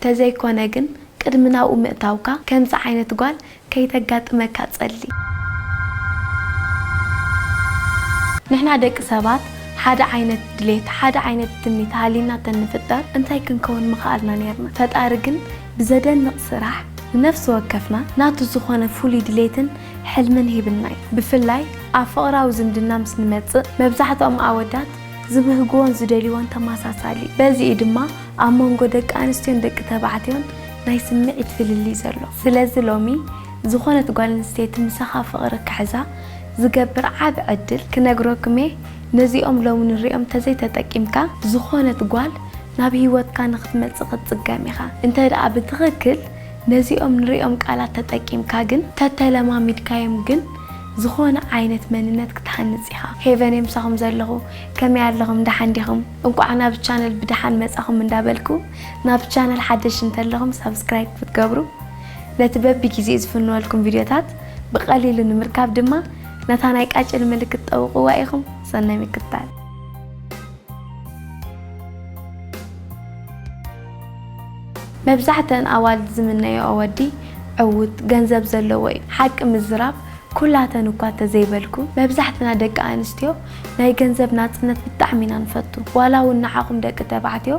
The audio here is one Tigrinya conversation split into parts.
ተዘይኮነ ግን ቅድሚ ናብኡ ምእታውካ ከምዚ ዓይነት ጓል ከይተጋጥመካ ጸሊ። ንሕና ደቂ ሰባት ሓደ ዓይነት ድሌት፣ ሓደ ዓይነት ትምኒት ሃሊና ተንፍጠር እንታይ ክንከውን ምኽኣልና ነርና። ፈጣሪ ግን ብዘደንቕ ስራሕ ንነፍሲ ወከፍና ናቱ ዝኾነ ፍሉይ ድሌትን ሕልምን ሂብና እዩ። ብፍላይ ኣብ ፍቕራዊ ዝምድና ምስ ንመጽእ መብዛሕትኦም ኣወዳት ዝብህግዎን ዝደልይዎን ተመሳሳሊ። በዚ እዩ ድማ ኣብ መንጎ ደቂ ኣንስትዮን ደቂ ተባዕትዮን ናይ ስምዒት ፍልልይ ዘሎ። ስለዚ ሎሚ ዝኾነት ጓል ኣንስተይቲ ምሳኻ ፍቕሪ ክሕዛ ዝገብር ዓቢ ዕድል ክነግረኩም እየ። ነዚኦም ሎሚ ንሪኦም ተዘይተጠቂምካ ዝኾነት ጓል ናብ ህይወትካ ንክትመጽእ ክትጽገም ኢኻ። እንተ ደኣ ብትኽክል ነዚኦም ንሪኦም ቃላት ተጠቂምካ ግን ተተለማሚድካዮም ግን ዝኾነ ዓይነት መንነት ክትሃንጽ ኢኻ። ሄቨን እየ ምሳኹም ዘለኹ። ከመይ ኣለኹም? ደሓን ዲኹም? እንቋዕ ናብ ቻነል ብደሓን መጻኹም እንዳበልኩ ናብ ቻነል ሓደሽ እንተለኹም ሳብስክራይብ ክትገብሩ ነቲ በብግዜኡ ዝፍንወልኩም ቪድዮታት ብቐሊሉ ንምርካብ ድማ ነታ ናይ ቃጭል ምልክት ጠውቕዋ ኢኹም። ሰናይ ምክትታል። መብዛሕተን ኣዋልድ ዝምነዮኦ ወዲ ዕዉት፣ ገንዘብ ዘለዎ እዩ። ሓቂ ምዝራብ ኩላተን እኳ ተዘይበልኩ፣ መብዛሕትና ደቂ ኣንስትዮ ናይ ገንዘብ ናጽነት ብጣዕሚ ኢና ንፈቱ። ዋላ እውን ንዓኹም ደቂ ተባዕትዮ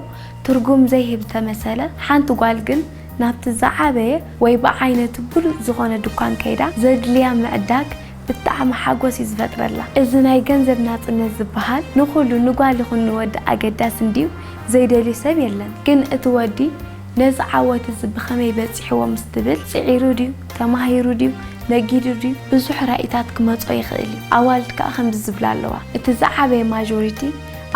ትርጉም ዘይህብ ተመሰለ፣ ሓንቲ ጓል ግን ናብቲ ዝዓበየ ወይ ብዓይነቱ ብሉጽ ዝኾነ ድኳን ከይዳ ዘድልያ ምዕዳግ ብጣዕሚ ሓጎስ እዩ ዝፈጥረላ። እዚ ናይ ገንዘብ ናጽነት ዝበሃል ንኹሉ ንጓል ይኹን ንወዲ ኣገዳሲ እንድዩ ዘይደልዮ ሰብ የለን። ግን እቲ ወዲ ነዚ ዓወት እዚ ብኸመይ በጺሕዎ ምስ ትብል፣ ጽዒሩ ድዩ? ተማሂሩ ድዩ? ነጊዱ ድዩ? ብዙሕ ራኢታት ክመጾ ይኽእል እዩ። ኣዋልድ ከኣ ከምዚ ዝብላ ኣለዋ። እቲ ዝዓበየ ማጆሪቲ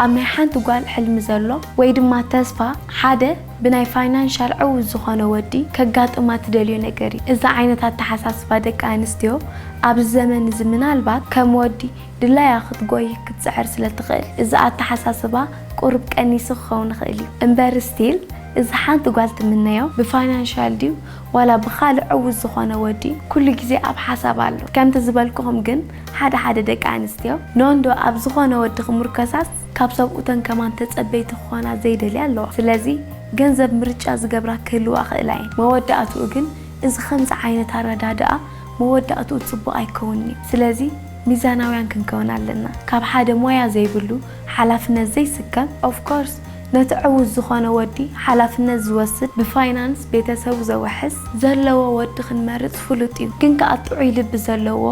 ኣብ ናይ ሓንቲ ጓል ሕልሚ ዘሎ ወይ ድማ ተስፋ ሓደ ብናይ ፋይናንሻል ዕዉት ዝኾነ ወዲ ከጋጥማ ትደልዮ ነገር እዩ። እዚ ዓይነት ኣተሓሳስባ ደቂ ኣንስትዮ ኣብዚ ዘመን እዚ ምናልባት ከም ወዲ ድላያ ክትጎይ ክትጽዕር ስለ ትኽእል፣ እዚ ኣተሓሳስባ ቁሩብ ቀኒሱ ክኸውን ይኽእል እዩ። እምበር ስቲል እዚ ሓንቲ ጓል ትምነዮ ብፋይናንሻል ድዩ ዋላ ብኻልእ ዕዉት ዝኾነ ወዲ ኩሉ ግዜ ኣብ ሓሳብ ኣሎ። ከምቲ ዝበልኩኹም ግን ሓደ ሓደ ደቂ ኣንስትዮ ኖንዶ ኣብ ዝኾነ ወዲ ክምርኮሳስ ካብ ሰብኡተን ከማን ተጸበይቲ ክኾና ዘይደልያ ኣለዋ። ስለዚ ገንዘብ ምርጫ ዝገብራ ክህልዋ ክእላ እየን። መወዳእትኡ ግን እዚ ከምዚ ዓይነት ኣረዳድኣ መወዳእትኡ ጽቡቕ ኣይከውንን እዩ። ስለዚ ሚዛናውያን ክንከውን ኣለና። ካብ ሓደ ሞያ ዘይብሉ ሓላፍነት ዘይስከም፣ ኦፍ ኮርስ ነቲ ዕዉት ዝኾነ ወዲ ሓላፍነት ዝወስድ ብፋይናንስ ቤተሰቡ ዘውሕስ ዘለዎ ወዲ ክንመርጽ ፍሉጥ እዩ። ግን ከኣ ጥዑይ ልቢ ዘለዎ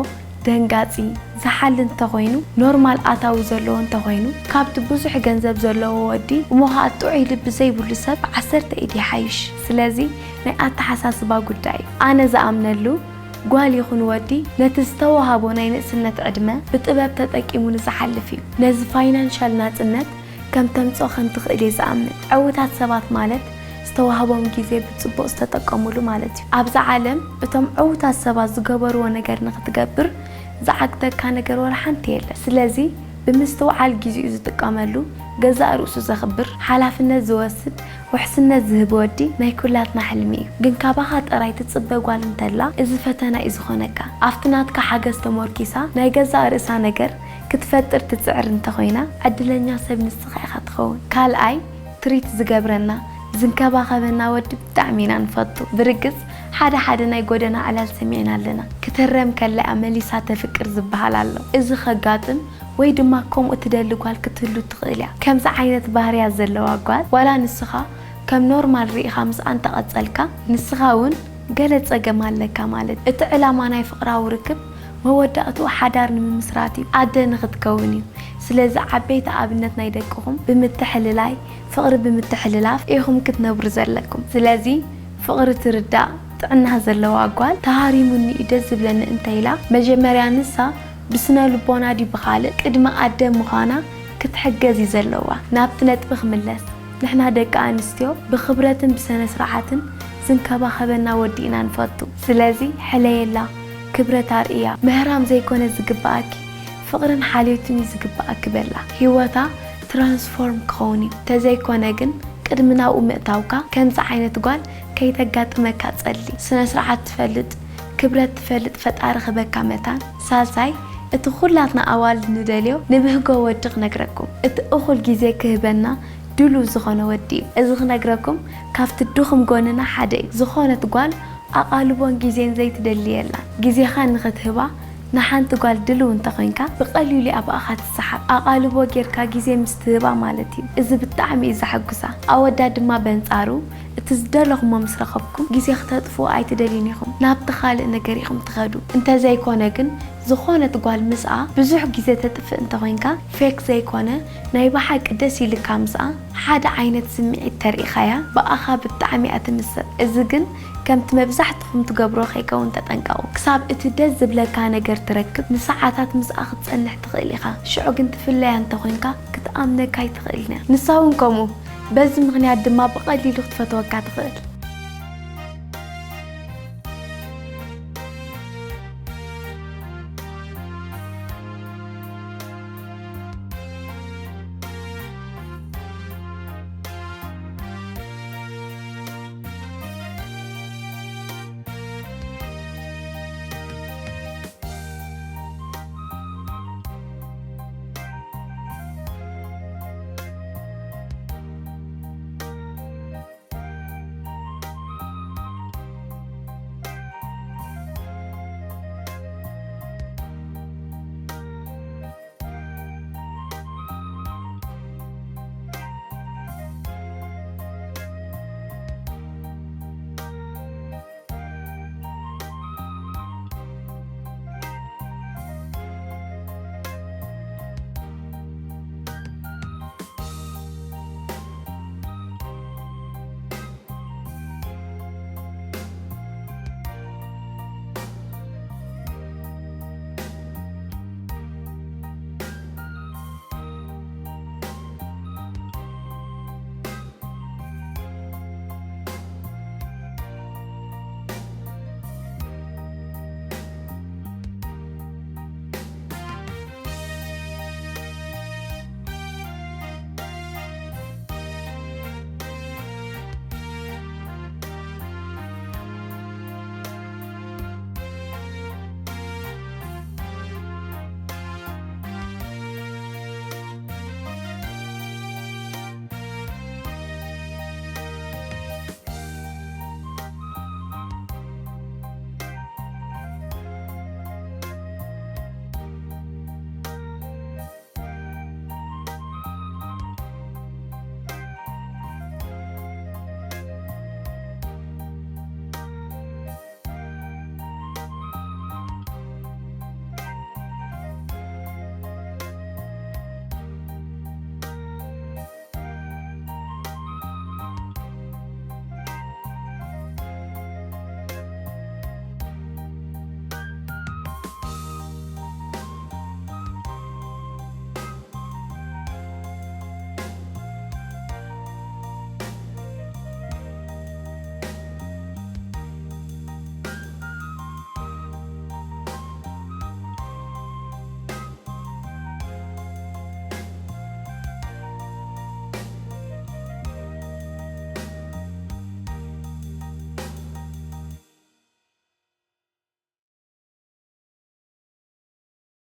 ደንጋጺ ዝሓሊ እንተኾይኑ፣ ኖርማል ኣታዊ ዘለዎ እንተኾይኑ፣ ካብቲ ብዙሕ ገንዘብ ዘለዎ ወዲ እሞ ኸኣ ጥዑይ ልቢ ዘይብሉ ሰብ ዓሰርተ ኢድ ይሓይሽ። ስለዚ ናይ ኣተሓሳስባ ጉዳይ እዩ። ኣነ ዝኣምነሉ ጓል ይኹን ወዲ ነቲ ዝተወሃቦ ናይ ንእስነት ዕድመ ብጥበብ ተጠቂሙ ንዝሓልፍ እዩ። ነዚ ፋይናንሻል ናጽነት ከም ተምጽኦ ከም ትኽእል እየ ዝኣምን። ዕዉታት ሰባት ማለት ዝተዋህቦም ግዜ ብጽቡቕ ዝተጠቀሙሉ ማለት እዩ። ኣብዛ ዓለም እቶም ዕዉታት ሰባት ዝገበርዎ ነገር ንኽትገብር ዝዓግተካ ነገር ወላ ሓንቲ የለን። ስለዚ ብምስትውዓል ግዜኡ ዝጥቀመሉ፣ ገዛእ ርእሱ ዘኽብር፣ ሓላፍነት ዝወስድ፣ ውሕስነት ዝህብ ወዲ ናይ ኩላትና ሕልሚ እዩ። ግን ካባኻ ጥራይ ትጽበ ጓል እንተላ እዚ ፈተና እዩ ዝኾነካ። ኣብቲ ናትካ ሓገዝ ተሞርኪሳ ናይ ገዛእ ርእሳ ነገር ክትፈጥር ትጽዕር እንተኾይና ዕድለኛ ሰብ ንስኻ ኢኻ ትኸውን። ካልኣይ ትሪት ዝገብረና ዝንከባኸበና ወዲ ብጣዕሚ ኢና ንፈቱ። ብርግጽ ሓደ ሓደ ናይ ጎደና ዕላል ሰሚዕና ኣለና። ክትህረም ከላ እያ መሊሳ ተፍቅር ዝበሃል ኣሎ። እዚ ከጋጥም ወይ ድማ ከምኡ ትደሊ ጓል ክትህሉ ትኽእል እያ። ከምዚ ዓይነት ባህርያት ዘለዋ ጓል ዋላ ንስኻ ከም ኖርማል ርኢኻ ምስኣ እንተቐጸልካ ንስኻ እውን ገለ ጸገም ኣለካ ማለት። እቲ ዕላማ ናይ ፍቕራዊ ርክብ መወዳእትኡ ሓዳር ንምምስራት እዩ፣ ኣደ ንኽትከውን እዩ። ስለዚ ዓበይቲ ኣብነት ናይ ደቅኹም ብምትሕልላይ ፍቕሪ ብምትሕልላፍ ኢኹም ክትነብሩ ዘለኩም። ስለዚ ፍቕሪ ትርዳእ ጥዕና ዘለዋ ጓል ተሃሪሙኒ እዩ ደስ ዝብለኒ እንተኢላ መጀመርያ ንሳ ብስነ ልቦና ድዩ ብኻልእ ቅድሚ ኣደ ምዃና ክትሕገዝ እዩ ዘለዋ። ናብቲ ነጥቢ ክምለስ፣ ንሕና ደቂ ኣንስትዮ ብኽብረትን ብሰነ ስርዓትን ዝንከባኸበና ወዲ ኢና ንፈቱ። ስለዚ ሕለየላ፣ ክብረት ኣርእያ። ምህራም ዘይኮነ ዝግብኣኪ ፍቕርን ሓልዮትን እዩ ዝግብኣኪ በላ። ህይወታ ትራንስፎርም ክኸውን እዩ። ተዘይኮነ ግን ቅድሚ ናብኡ ምእታውካ ከምዚ ዓይነት ጓል ከይተጋጥመካ ጸሊ። ስነ ስርዓት ትፈልጥ፣ ክብረት ትፈልጥ፣ ፈጣሪ ክበካ መታን። ሳልሳይ እቲ ኩላትና ኣዋልድ ንደልዮ ንብህጎ ወዲ ክነግረኩም። እቲ እኹል ግዜ ክህበና ድሉው ዝኾነ ወዲ እዩ። እዚ ክነግረኩም ካብቲ ድኹም ጎንና ሓደ እዩ። ዝኾነት ጓል ኣቓልቦን ግዜን ዘይትደሊ የላን። ግዜኻ ንኽትህባ ንሓንቲ ጓል ድልው እንተኾይንካ፣ ብቐሊሉ እያ ብኣኻ ትሰሓብ። ኣቓልቦ ጌርካ ግዜ ምስ ትህባ ማለት እዩ። እዚ ብጣዕሚ እዩ ዘሐጉሳ። ኣወዳት ድማ በንጻሩ፣ እቲ ዝደለኹሞ ምስ ረኸብኩም፣ ግዜ ክተጥፍኡ ኣይትደልዩን ኢኹም። ናብቲ ካልእ ነገር ኢኹም ትኸዱ። እንተዘይኮነ ግን፣ ዝኾነት ጓል ምስኣ ብዙሕ ግዜ ተጥፍእ እንተኾይንካ፣ ፌክ ዘይኮነ፣ ናይ ብሓቂ ደስ ኢልካ ምስኣ ሓደ ዓይነት ስምዒት ተርኢኻያ፣ ብኣኻ ብጣዕሚ እያ ትምሰጥ። እዚ ግን ከምቲ መብዛሕትኹም ትገብሮ ከይከውን ተጠንቀቑ። ክሳብ እቲ ደስ ዝብለካ ነገር ትረክብ፣ ንሰዓታት ምስኣ ክትጸንሕ ትኽእል ኢኻ። ሽዑ ግን ትፍለያ እንተኾይንካ፣ ክትኣምነካ ኣይትኽእልን እያ። ንሳ እውን ከምኡ። በዚ ምኽንያት ድማ ብቐሊሉ ክትፈትወካ ትኽእል።